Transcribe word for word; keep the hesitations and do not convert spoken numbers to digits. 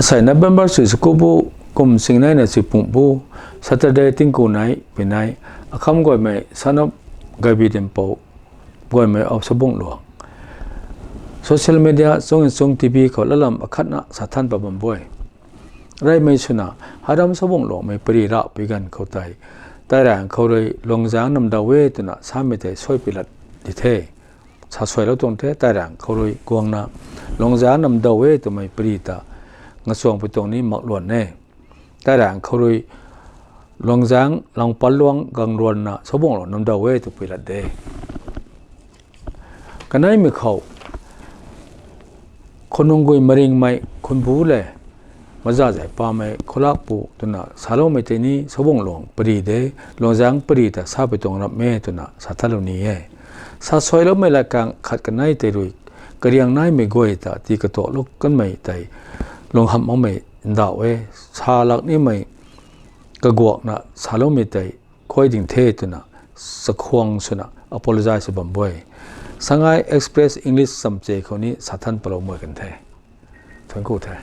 Sei November sui sakubu, kum singnei na sui pungbu, Saturday tingku nei pui nei, akham guaymei son of Gaibi Dimpou, guaymei of Sabungluang, social media chung in chung T V khou lalam akhatna sa than pat bam e. Reymei swna, Haram Sabungluangmei pari rap pui ganv khou tei, Tairaeng khou rui Luangzang namdaw e twna samei tei suai pui lat di the. Sa suailou tuang the, Tairaeng khou rui guangna Luangzang namdaw e twmei pari ta ngachuang pui tuang ni mak luan e. Tairaeng khou rui Luangzang, Langpalluang, Gangruanna Sabungluang namdaw e tw pui lat de. Kaneimei khou, Khununggui Maringmei Khunbu le Mazazai Pamei Khulakpu twna saloumei tei ni Sabungluang pari de, Luangzang pari ta sa pui tuang rap e twna sa thalou ni e. Sa suailoumei lat kang khat kanei tei rui, kariang naimei guay ta tii katuaklou kanmei tei lunghamh makmei ndauh e, sa lak nimei kaguakna saloumei tei khuay ding the twna chakhwang swna apologize bam e. Sangai Express English chamche khou ni sa than palou mei kan the. Thuanc ku the.